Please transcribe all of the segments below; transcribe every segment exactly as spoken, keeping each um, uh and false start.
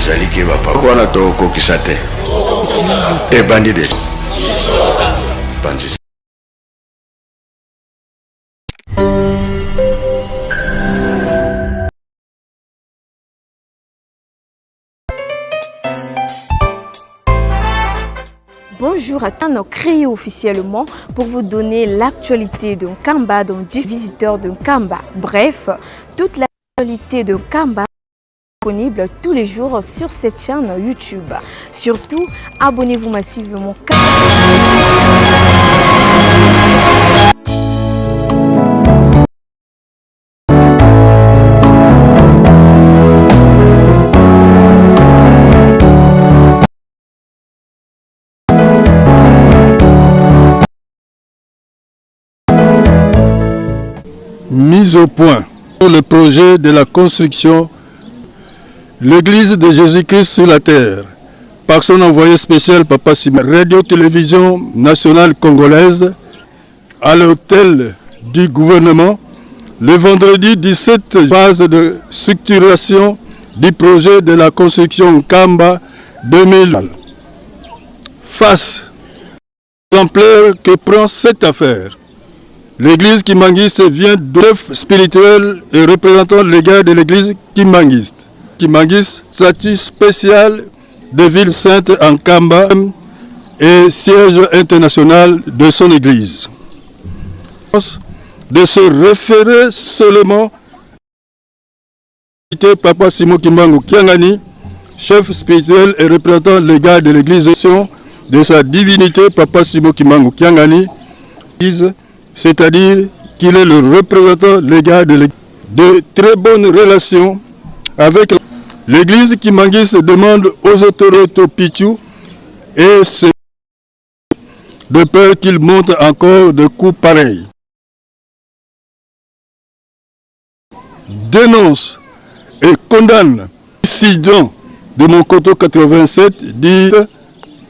Ezali ke bapapa wana tokokisa te. Ebandi déjà. Panzi. Bonjour à tous. On a créé officiellement pour vous donner l'actualité de Nkamba, donc dix visiteurs de Nkamba. Bref, toute l'actualité de Nkamba disponible tous les jours sur cette chaîne YouTube. Surtout, abonnez-vous massivement. Mise au point sur le projet de la construction l'Église de Jésus-Christ sur la terre par son envoyé spécial, Papa Simon. Radio Télévision Nationale Congolaise, à l'hôtel du gouvernement, le vendredi dix-sept, phase de structuration du projet de la construction Nkamba deux mille. Face l'ampleur que prend cette affaire, l'église kimbanguiste vient de chef spirituel et représentant légal de l'église kimbanguiste. Kimbanguiste, statut spécial de ville sainte en Nkamba et siège international de son église. De se référer seulement Papa Simon Kimbangu Kiangani, chef spirituel et représentant légal de l'église de sa divinité Papa Simon Kimbangu Kiangani, c'est-à-dire qu'il est le représentant légal de l'Église. De très bonnes relations avec l'Église kimbanguiste demande aux autorités Pichu et c'est de peur qu'il monte encore de coups pareils. Dénonce et condamne l'incident de Monkoto quatre-vingt-sept, dit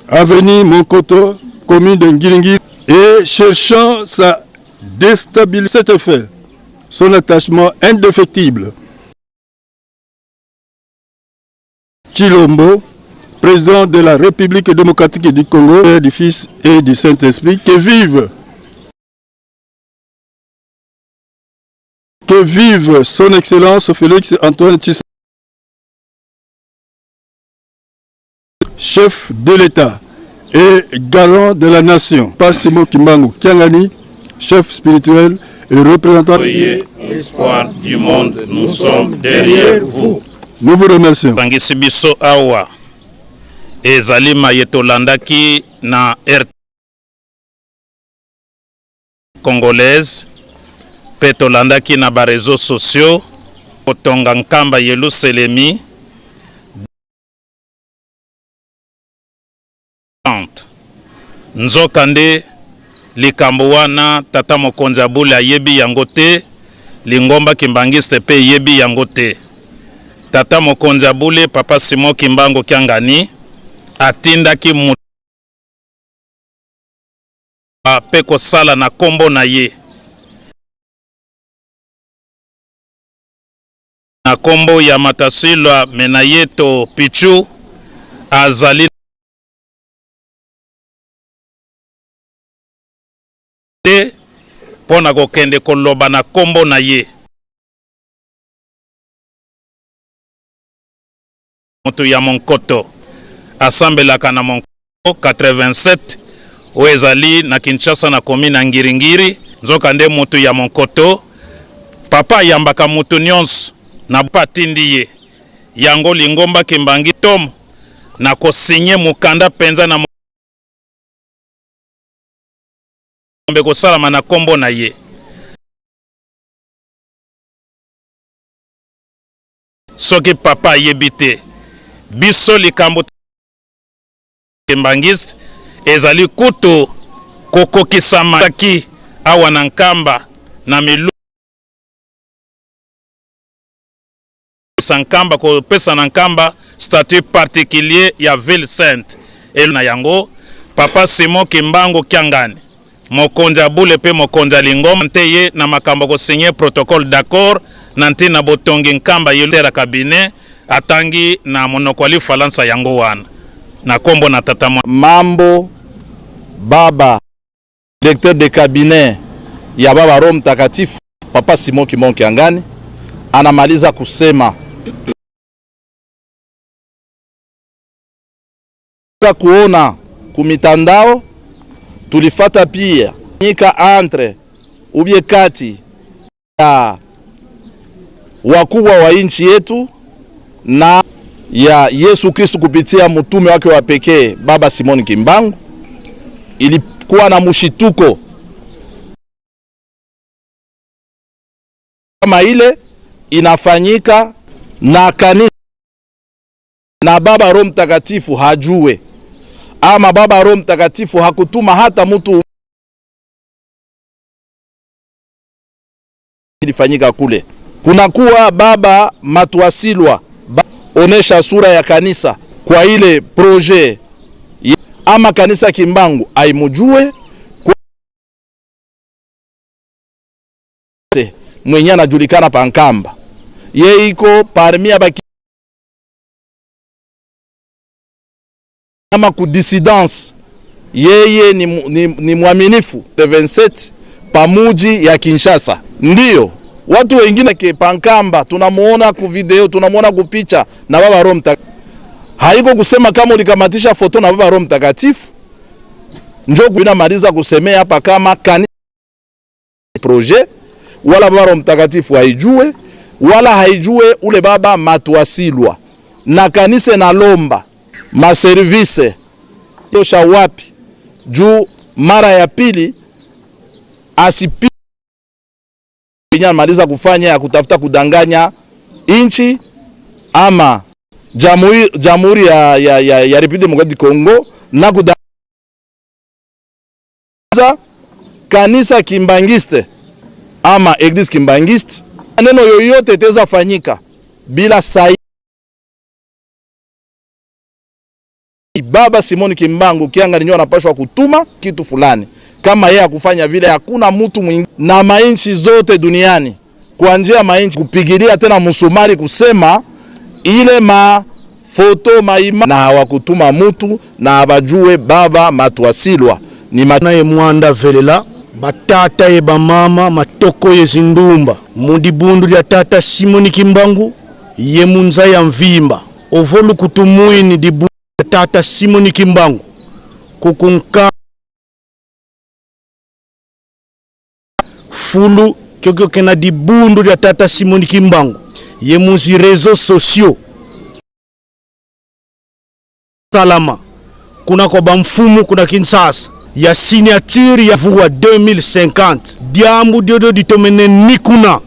avenue Monkoto, commune de Ngiringiri, et cherchant sa déstabiliser cet effet, son attachement indéfectible. Tshilombo, président de la République démocratique du Congo, Père, du Fils et du Saint-Esprit, que vive, que vive son Excellence Félix Antoine Tshisekedi, chef de l'État et garant de la nation, Papa Simon Kimbangu Kiangani, chef spirituel et représentant. Soyez l'espoir du monde, nous sommes derrière vous. Nous vous remercions. Bangisi biso awa ezali maye tolandaki na R T Congolaise, mpe tolandaki na ba réseaux sociaux, kotonga Nkamba Yelusalemi. Nzokande, likambo wana, tata mokonzi ya bule ayebi yango te, lingomba kimbanguiste mpe eyebi yango te. Tata mokonzi ya bule, Papa Simon Kimbangu Kiangani, atindaki moto mpe kosala na nkombo na ye. Na nkombo ya Matasilwa Menayeto Pichu, azali te mpo na kokende koloba na nkombo na ye. Moto ya Monkoto asambelaka na Monkoto quatre-vingt-sept, oyo ezali na Kinshasa, na commune ya Ngiringiri. Nzokande moto ya Monkoto, papa ayambaka moto nyonso na mpo atindi ye. Yango lingomba kimbangi tomo na kosinye mokanda mpenza na mo-, mbe kosalama na nkombo na ye. Soki papa ayebi te, biso likambo kimbanguiste ezali kutu kokokisama ki awa na Nkamba na milu sa Nkamba, kopesa na Nkamba statut particulier ya ville sainte. Elo na yango, Papa Simon Kimbangu Kiangani, mokonzi ya bule mpe mokonzi ya lingomba, nte ye na makambo kosigner protocole d'accord na ntina botongi Nkamba yelu tera cabinet Atangi na monoko ya Lifalansa yango wana. Na kombo na tata mwa. Mambo baba directeur de cabinet ya baba Roho Mtakatifu, Papa Simon Kimbangu Kiangani, anamaliza kusema. Kuona kumitandao, tulifata pia nika entre ubie kati ya wakubwa wa nchi yetu na ya Yesu Kristu kupitia mtume wake wa pekee, Baba Simon Kimbangu. Ilikuwa na mshituko kama ile inafanyika na kanisa, na Baba Roho Mtakatifu hajue, ama Baba Roho Mtakatifu hakutuma hata mtu. Ilifanyika kule. Kunakuwa Baba Matwasilwa, ba-, onesha sura ya kanisa kwa ile projet, ama kanisa Kimbangu haimujue, kwa mwenye anajulikana pa Nkamba. Ye iko parmi ya baki-, ama ku dissidence. Yeye ni, mu-, ni, ni mwaminifu le vingt-sept pa muji ya Kinshasa. Ndiyo, watu wengine ke pa Nkamba, tunamuona ku video, tunamuona ku picha na Baba Roho Mtakatifu. Haiko kusema kama ulikamatisha foto na Baba Roho Mtakatifu, njo kuina maliza kusemea hapa kama kani projet, wala Baba Roho Mtakatifu haijue, wala haijue ule Baba Matwasilwa. Na kanisa nalomba ma service tosha wapi, juu mara ya pili asipi-, yenye maliza kufanya ya kutafuta kudanganya inchi ama jamhuri, jamhuri ya, ya, ya, ya République Démocratique du Congo, na kuda-, za kanisa kimbanguiste ama église kimbanguiste, neno yoyote iteza fanyika bila saini. Baba Simon Kimbangu Kiangani njo anapashwa kutuma kitu fulani. Kama yeye hakufanya vile, hakuna mtu mwingine. Na mainchi zote duniani, kuanzia mainchi kupigilia tena msumari kusema ile mafoto maima, na hawakutuma mutu, na habajue Baba Matwasilwa ni ma- Na ye Mwanda Velela, batata ye bamama, matoko ye zindumba, mu dibundu dia Tata Simon Kimbangu ye mu nza ya mvimba, ovo lukutumwini dibundu dia Tata Simon Kimbangu, kukunka fulu kiokio kena dibundu dia Tata Simon Kimbangu ye mu zi réseaux sociaux. Salama kuna kwa bamfumu kuna Kinshasa ya signature ya vuwa deux mille cinquante. Diambu diodio ditomene ni kuna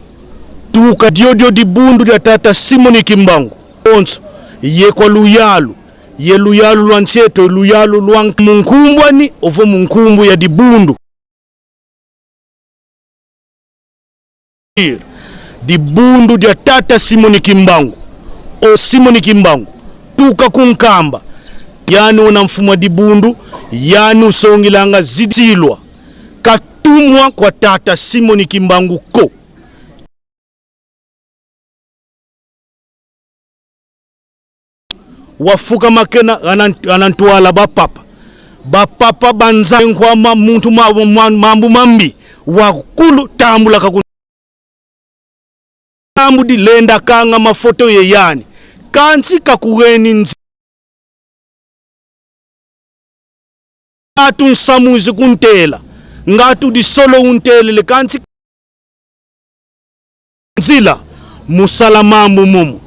tuka diodio dibundu dia Tata Simon Kimbangu. Onso ye kwa luyalu, ye luyalu lwa nsi eto, luyalu lwa nk-, mu nkumbu ani, ovo mu nkumbu ya dibundu. Dibundu dia Tata Simon Kimbangu, o Simon Kimbangu, tuka ku Nkamba, yani una mfumu a dibundu, yani usongilanga zidilwa, katumwa kwa Tata Simon Kimbangu ko. Wafukama kena, ana, ana ntwala bapapa. Bapapa banza nkwama muntu ma, ma, mambu mambi. Wakulu tambula kaku-, tambudi lenda kanga mafoto ye yani. Kansi kakuheni nzi-, ngatu nsamu izi kuntela. Ngatu disolo untelele kansi nzila, mu sala mambu momo.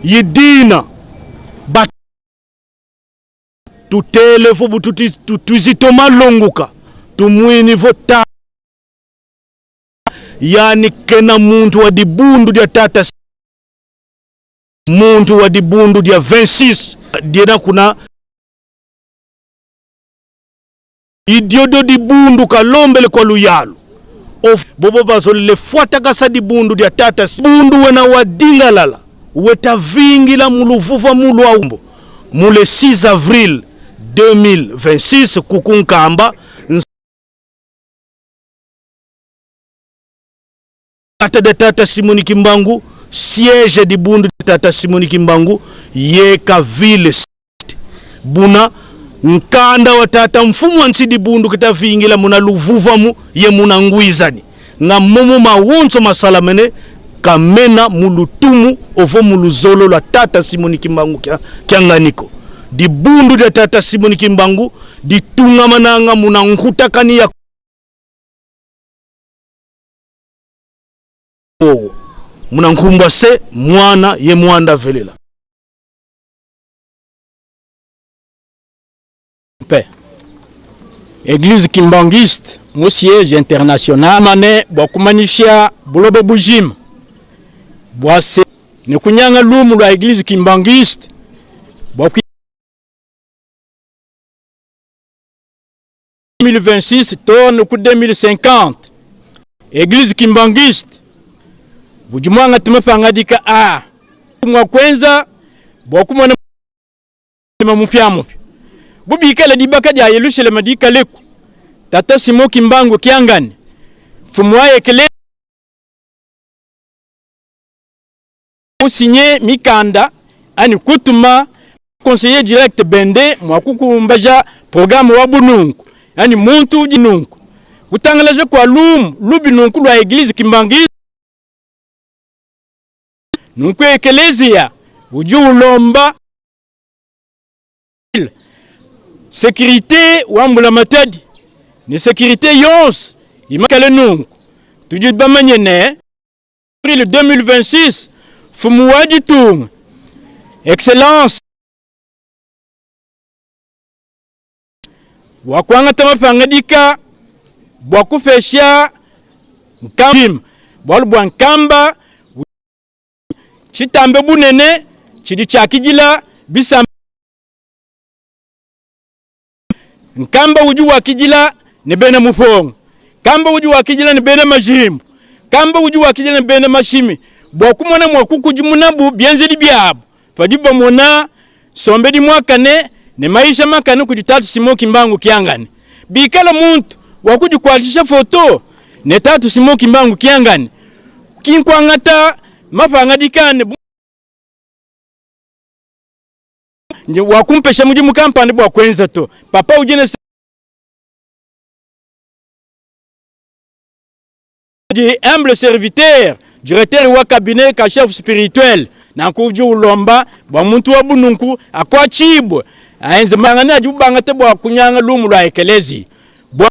I dina, ba-, tutele vo bu tuti-, tu-, twizi toma longuka, tumwini vo ta-, yani kena muntu wa dibundu dia Tata S-, muntu wa dibundu dia vingt-six, diena kuna. I diodio dibundu kalombele kwa luyalu. Of-, bobo bazolele fwatakasa dibundu dia Tata S-, bundu wena wa dingalala, weta vingila mu luvuva mu lwa umbo. Mu le six avril deux mille vingt-six, kuku Nkamba, ns-, kata dia Tata Simon Kimbangu, siège ya dibundu dia tata Simon Kimbangu, yeka ville. Buna nkanda wa tata mfumu wa nsi dibundu kita vingila muna luvuvamu ye muna ngwizani. Nga momo mawonso masalamene, ka mena mu lutumu ovo mu luzolo lwa tata Simon Kimbangu Kia-, Kiangani ko. Dibundu dia tata Simon Kimbangu ditungamananga muna nkutakani ya Kongo. Muna nkumbu a Se, Mwana ye Mwanda Velela. Mpe Église kimbanguiste mu siège international mane bwa kumanisa buloba bujima bwa se ne kunyanga lumu lwa Église kimbanguiste bwa ku deux mille vingt-six tourne ku deux mille cinquante. Église kimbanguiste budi mwangata mapangadika a mwa kwenza bwa kumona mupya mupya. Bu bikala dibaka dia Yerusalema dikaleku, tata Simon Kimbangu Kiangani, mfumu wa ekele, kusinye mikanda, ani kutuma conseiller direct Bende mwa kukumbaja programme wa bununku, ani muntu udi nunku. Kutangalaja kwa lumu lubi nunku lwa Église kimbanguiste, nunku ekelezia udi ulomba sécurité wa mbula matadi, ne sécurité yonso imakale nunku. Tudi bamanye ne, avril deux mille vingt-six, mfumu wa ditunga, Excellence, bwa kwangata mapangadika bwa kupesha Nkamba, bwalu bwa Nkamba, tshitambe bunene tshidi tshiakidila bisambi. Nkamba udi wakidila ne bena Mupongo, Nkamba udi wakidila ne bena Majimbu, Nkamba udi wakidila ne bena Masimi, bwa kumona mwa kukudimuna bu bienzedi biabu. Padi bamona sombedi mwakane ne mayisha makane kudi tatu Simon Kimbangu Kiangani, bikala muntu wa kudikwatisha foto ne tatu Simon Kimbangu Kiangani, kinkwangata mapangadika ane bu-, nje wa kumpesha mudimu kampanda bwa kwenza to. Papa udi ne di humble serviteur, directeur wa cabinet ka chef spirituel, nanku udi ulomba bwa muntu wa bununku akwatibwe, aenze mangana adi ubangata bwa kunyanga lumu lwa ekelezia. Bwa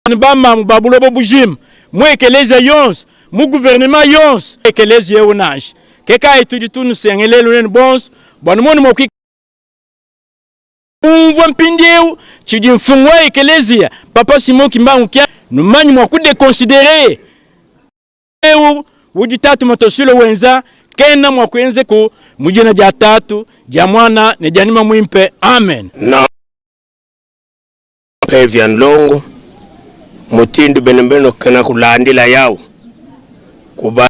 ni bamambu ba buloba bujima, mu ekelezia yonso, mu gouvernement yonso, ekelezia eu nanshi. Keka etu di tunusengelelu nenu bonso, bwa numone mwa kwi-, umvwa mpindieu, tshidi mfumu wa ekelezia, Papa Simon Kimbangu Kia, numanyi mwa kudéconsidérer eu udi Tatu Matosule wenza, kena mwa kwenza ko, mu dina dia Tatu, dia Mwana, ne dia Nima Mwimpe. Amen. Na mpeve ya nlongo, mutindu beno beno kena kulandila yau. Kuba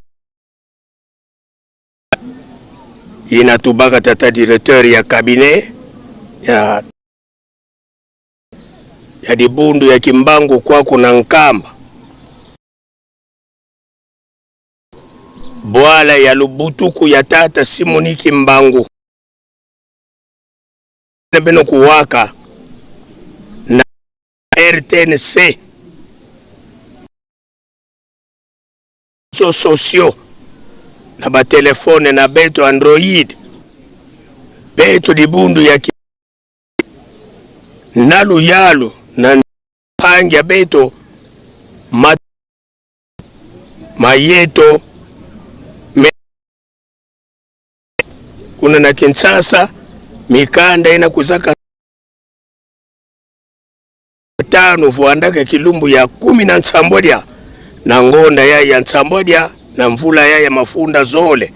yina tubaka tata directeur ya cabinet ya, ya dibundu ya Kimbangu kwaku na Nkamba. Bwala ya lubutuku ya tata Simoni Kimbangu. Beno kuwaka na R T N C. Réseaux sociaux, na ba téléphone na beto Android. Beto dibundu ya ki-, na luyalu na mpangi ya beto ma-, Mayeto me-, kuna na Kinshasa, mikanda ina kuzaka tanu vwandaka kilumbu ya kumi na nsambwadia, na ngonda ya, ya nsambwadia, na mvula ya, ya mafunda zole.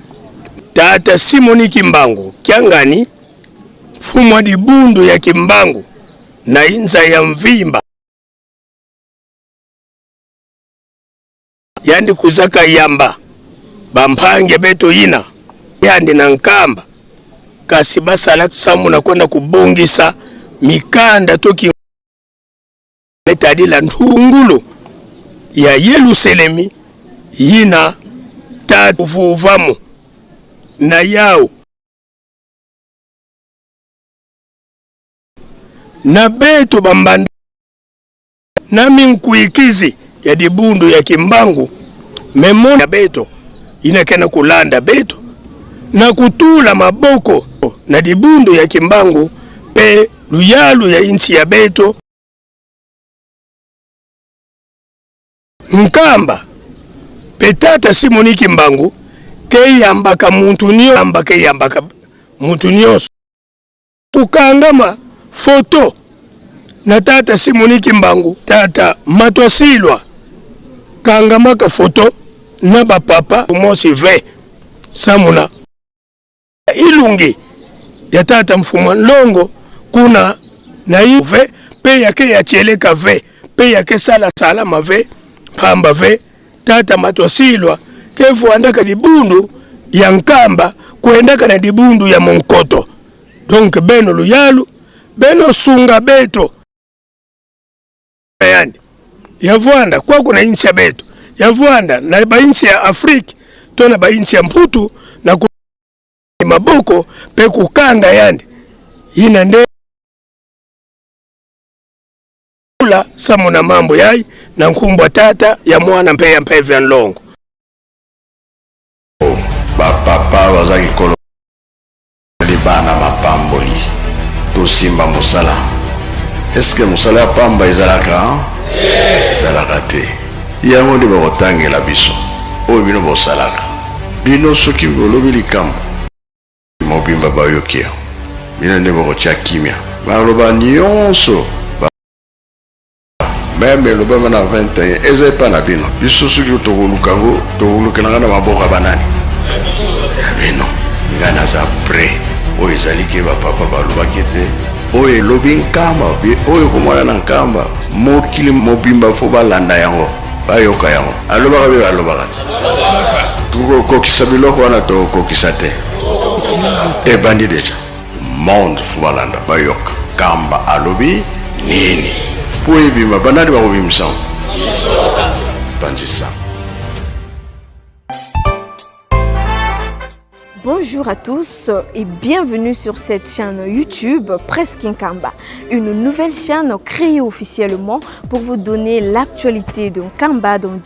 Tata Simoni Kimbangu Kiangani, mfumu wa dibundu ya Kimbangu na inza ya mvimba, yandi kuzaka yamba bampangi beto ina, yandi na Nkamba, kasi basala samu na kwenda kubongisa mikanda to ki-, me tadila ntungulu ya Yelusalemi, yina tata uvuvamu na yau. Na beto bambanda na minkwikizi ya dibundu ya Kimbangu, memoire ya beto ina ke na kulanda beto na kutula maboko na dibundu ya Kimbangu mpe luyalu ya insi ya beto. Nkamba mpe tata Simoni Kimbangu ke yambaka muntu nyo-, yamba ke yambaka muntu nyonso. Kukangama foto na tata Simoni Kimbangu, tata Matwasilwa kangamaka foto na bapapa mosi ve, samu na ilungi ya tata mfumu a nlongo kuna na yi ve, mpe ya ke ya kieleka ve, mpe ya ke sala salama ve, mpamba ve tata Matwasilwa ke vwandaka dibundu ya Nkamba, kwendaka na dibundu ya Monkoto. Donc, beno luyalu, beno sunga beto. Yandi ya vwanda kwaku na insi ya beto, ya vwanda na bainsi ya Afrique to na bainsi ya Mputu, na ku-, maboko mpe kukanga yandi. Ina nde kula samu na mambu yai, na nkumbu a Tata, ya Mwana mpe ya Mpeve ya Nlongo. Bapapa baza kikolo, bana mapamboli, tosimba mosala. Est-ce que mosala ya pamba ezalaka? Ezalaka te. Yango nde bakotangela biso oyo bino bosalaka. Bino soki bolobi likambo, mobimba bayoki yo. Bino nde bokotia kimia. Maloba nyonso ba-, meme elobama na vingt et un, eza epa na bino. Biso soki tokoluka yango, tokolukela nga na maboko ya banani? Ya bino. Nga naza prêt. Oyo ezali ke bapapa balobaki ete oyo elobi Nkamba, bi-, oyo ekomona na Nkamba, mokili mobimba faut balanda yango, bayoka yango. Alobaka be, alobaka te. Tokokokisa biloko wana, tokokokisa te. Ebandi déjà. Monde faut balanda, bayoka Nkamba alobi nini. Po ebima, banani bakobimisa yango? Panzisa. Bonjour à tous et bienvenue sur cette chaîne YouTube Presque Nkamba, une nouvelle chaîne créée officiellement pour vous donner l'actualité de Nkamba dans